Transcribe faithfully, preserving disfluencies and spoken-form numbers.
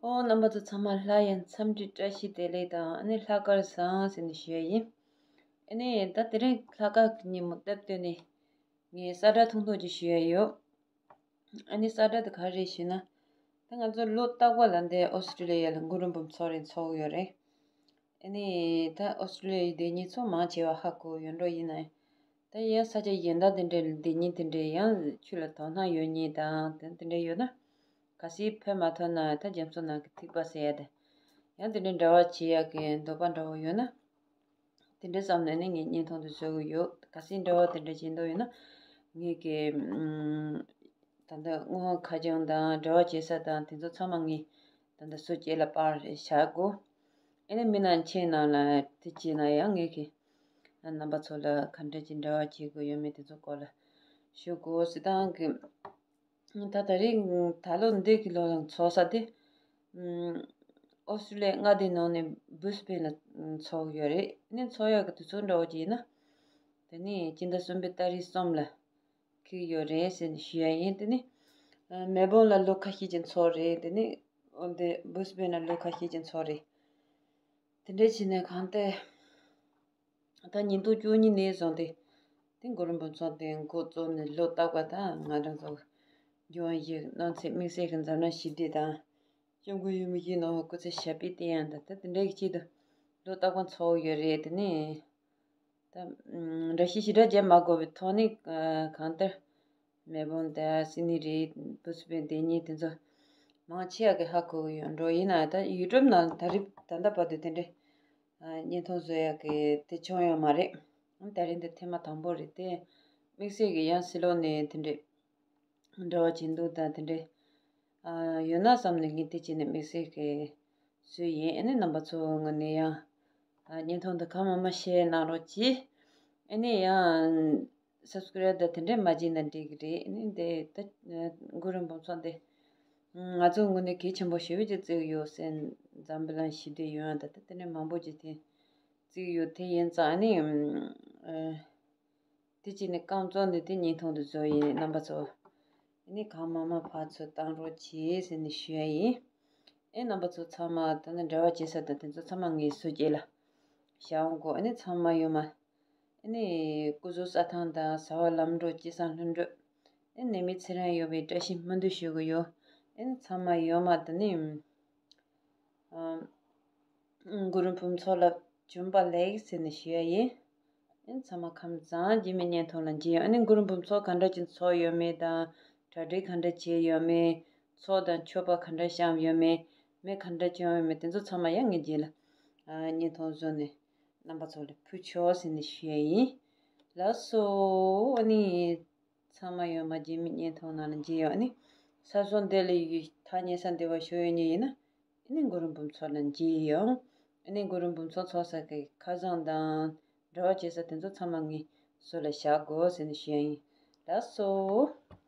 ཨོ། རྣམ་པ་ཚོ་ཚང་མ་སླར་ཡང་འཚམས་འདྲི་བཀྲ་ཤིས་བདེ་ལེགས་དང་ཨ་ནི་ལྷག་དཀར་བཟང་ཟེར་ནས་ཞུ་ཡ་ཡིན། ཨ་ནི་ད་དེ་རིང་ལྷག་དཀར་གྱི་ཉིན་མོ་སྟབས་བསྟུན་ནས་ངས་གསལ་བསྒྲགས་ཐུང་ཐུང་ཅིག་ཞུ་ཡ་ཡོད། ཨ་ནི་གསལ་བསྒྲགས་དེ་ག་རེ་ཞུས་ན། ད་ང་ཚོ་ལོ་རྟག་པར་ལ་འདི་ཨོ་སི་ཀྲི་ལི་ཡ་ལ་གུ་རུ་འབུམ་ཚོགས་རེ་འཚོགས་ཡོད་རེད། ཨ་ནི་ད་ཨོ་སི་ཀྲི་ལི་ཡའི་སྡོད་མཁན་ཚོ་མང་ཆེ་བ་ཧ་གོ་ཡོད་འགྲོ། ཡིན་ནའི་ད་ཡང་ས་ཆ་གཞན་དག་དེ་འདྲའི་སྡོད་མཁན་དེ་འདྲའི་ཡང་ཆུ་ལ་དོ་སྣང་ཡོད་མཁན་དང་དེ་དེ་འདྲ་ཡོད་ན། གལ་སྲིད་ཕེབས་མ་ཐུབ་ན་ད་རྒྱ་མཚོ་ནང་གི་ཐིགས་པ་ཟེར་ཡ་དེ། ཡང་དེ་འདྲའི་འབྲེལ་བ་བྱེད་ཡ་གི་འདོད་པ་འདྲ་བོ་ཡོད་ན། དེ་འདྲའི་བསམ་ནས་ནི་ངས་བརྙན་ཐུང་དེ་བཟོ་གི་ཡོད། གལ་སྲིད་འབྲེལ་བ་དེ་འདྲ་བྱེད་འདོད་ཡོད་ན། ངས་ཀྱི་ཨམ། ད་ལྟ་དངུལ་ཁ་བྱང་དང་འབྲེལ་བ་བྱེད་ས་དང་དེ་ཚོ་ཚང་མ་ངས་ད་ལྟ་བཟོ་བྱས་ལ་པར་བཞག་གོ། ཨ་ནི་མི་ནང་ཆེ་ནང་ལ་དེ་བྱས་ན་ཡང་ངས་ཀྱི་རྣམ་པ་ཚོ་ལ་ག་འདྲ་ཅིག་འབྲེལ་བ་བྱེད་དགོས་ཡོད་མེད་དེ་ཚོ་སྐོར་ལ་ཞུ་དགོས་ཟེར། ད་ང་གི་ད་ད་རེས་ད་ལོ་འདི་གི་ལོ་ལ་འཚོགས་ས་དེ་ཨམ། ཨོ་སི་ཀྲི་ལི་ཡ་མངའ་སྡེའི་ནང་ནས་སྦུ་སི་བྷེན་ལ་འཚོགས་ཡོད་རེད། ཨ་ནི་འཚོགས་ཡག་གི་དུས་ཚོད་འདྲ་བོ་ཅིག་ཡིན་ན། དེ་ནས་སྤྱི་ཟླ་གསུམ་པའི་ཏ་རིག་གསུམ་ལ་འཁེལ་ཡོད་རེད་ཟེར་ནས་ཞུ་ཡ་ཡིན། དེ་ནས་མེལ་བོན་ལ་ལོ་ཁ་ཤས་ཅིག་འཚོགས་རེད། དེ་ནས་འོ་འདི་སྦུ་སི་བྷེན་ལ་ལོ་ཁ་ཤས་ཅིག་འཚོགས་རེད། དེ་འདྲ་བྱས་ནས་གང་ལྟར་ད་ཉིས་སྟོང་བཅུ་གཉིས་ནས་བཟུང་སྟེ་དེ་གུ་རུ་འབུམ་ཚོགས་དེ་འགོ་བཙུགས་ནས་ལོ་རྟག་པར་ད་ང་རང་ཚོ་འབྱུང་བ་བཞི་གནམ་ཚེ་དམིགས་བསལ་གྱི་འཛམ་གླིང་ཞི་བདེ་དང་སྐྱབས་མགོན་ཡུམ་གྱི་ནང་སྐུ་ཚེ་ཞབས་པད་བརྟན་ཡང་དང་ད་དེ་འདྲ་གི་ཆེད་དུ་ལོ་རྟག་པར་འཚོགས་ཡོད་རེད། དེ་ནས་ད་འགྲེལ་བཤད་ཞེ་དྲག་བརྒྱབ་མ་དགོས་པའི་ཐོག་ནས་གང་ལྟར་མེལ་བོན་དང་སིད་ནི་རེད། སྦུ་སི་བྷེན་སྡོད་མཁན་དེ་ཚོ་མང་ཆེ་བ་གི་ཧ་གོ་གི་ཡོད་འགྲོ། ཡིན་ནའང་ད་ཡུ་ཊུབ་ནང་ད་རེས་ད་ལྟ་བར་དུ་དེ་འདྲའི་བརྙན་ཐུང་བཟོ་ཡག་གི་དེ་བྱུང་ཡོད་མ་རེད། ད་རེས་འདི་ཐེངས་མ་དང་པོ་རེད་དེ། དམིགས་བསལ་གྱི་ཡང་ཕྱི་ལོགས་ནས་དེ་འདྲའི་འབྲེལ་བ་བྱེད་འདུག་དང་དེ་འདྲའི་ཡོད་ན་བསམ་ནས་ངས་དེ་བྱས་ནས་དམིགས་བསལ་གྱི་བཟོས་ཡིན། ཨ་ནི་རྣམ་པ་ཚོ་ངོས་ནས་ཡང་བརྙན་ཐུང་འདི་གང་མང་མང་ཤེར་གནང་རོགས་གྱིས། ཨ་ནི་ཡང་སབ་སི་ཀ་རེབ་དང་དེ་འདྲའི་མ་བྱས་ན་འགྲིག་གི་རེད། ཨ་ནི་འདི་ད་གུ་རུ་འབུམ་ཚོགས་འདི་ང་ཚོ་ངོས་ནས་གལ་ཆེན་པོ་ཞེ་པོ་ཅིག་བརྩི་གི་ཡོད་ཟེར། འཛམ་བུ་གླིང་ཞི་བདེ་ཡོང་ཡ་ད་ལྟ་དེ་འདྲའི་མང་པོ་ཅིག་དེ་བརྩི་གི་ཡོད། དེ་ཡིན་ཙང་ཨ་ནི་དེ་བྱས་ནས་རྐང་བཙོག་འདི་དེ་བརྙན་ཐུང་དུ་བཟོ་ཡིན། རྣམ་པ་ཚོ་ཨ་ནི་གང་མང་མང་ཕར་ཚུར་བཏང་རོགས་གྱིས་ཟེར་ནས་ཞུ་ཡ་ཡིན། ཨེ་རྣམ་པ་ཚོ་ཚང་མ་ད་ནི་འབྲེལ་བ་བྱེད་ས་དང་དེ་ཚོ་ཚང་མ་ངས་བཟོ་བྱས་ལ་བཞག་འོང་གོ། ཨ་ནི་ཚང་མ་ཡོད་མ། ཨ་ནི་སྐུ་གཟུགས་གསལ་ཐང་དང་གཟའ་པ་ལམ་འགྲོ་སྐྱིད་སང་ལྷུན་གྲོལ། ཨ་ནི་ནད་མེད་ཚེ་རིང་ཡོང་བའི་བཀྲ་ཤིས་སྨོན་འདུན་ཞུ་གི་ཡོད། ཨ་ནི་ཚང་མ་ཡོད་མ་ད་ནི། ཨ། གུ་རུ་འབུམ་ཚོགས་ལ་བྱོན་པ་ལེགས་ཟེར་ནས་ཞུ་ཡ་ཡིན། ཨ་ནི་ཚང་མ་ཁམས་བཟང་། རྗེས་མའི་བརྙན་ཐུང་ལ་མཇལ་ཡོང་། ཨ་ནི་གུ་རུ་འབུམ་ཚོགས་ག་འདྲ་ཅིག་འཚོགས་ཡོད་མེད་དང་གྲ་སྒྲིག་ག་འདྲ་བྱས་ཡོད་མེད། ཚོགས་དང་མཆོད་པ་ག་འདྲ་བཤམས་ཡོད་མེད། མེ་ག་འདྲ་བྱུང་ཡོད་མེད། དེ་ཚོ་ཚང་མ་ཡང་ངས་རྗེས་ལ་ཨ་བརྙན་ཐུང་བཟོས་ནས་རྣམ་པ་ཚོ་ལ་ཕུལ་ཆོག་ཟེར་ནས་ཞུ་ཡ་ཡིན། ལགས་སོ། ཨ་ནི་ཚང་མ་ཡོད་མ། རྗེས་མའི་བརྙན་ཐུང་ནང་ལ་མཇལ་ཡོང་། ཨ་ནི་ས་སོང་འདི་ལ་ཡོད་ཐག་ཉེ་ས་འདི་བ་ཞུ་ཡོད་ཉེ་ཡིན་ན། ཨ་ནི་གུ་རུ་འབུམ་ཚོགས་ལ་མཇལ་ཡོང་། ཨ་ནི་གུ་རུ་འབུམ་ཚོགས་ཚོགས་ས་གི་ཁ་སང་དང་འབྲེལ་བ་བྱེད་ས་དེ་ཚོ་ཚང་མ་ངས་བཟོས་ལ་བཞག་གོ་ཟེར་ནས་ཞུ་ཡ་ཡིན། ལགས་སོ།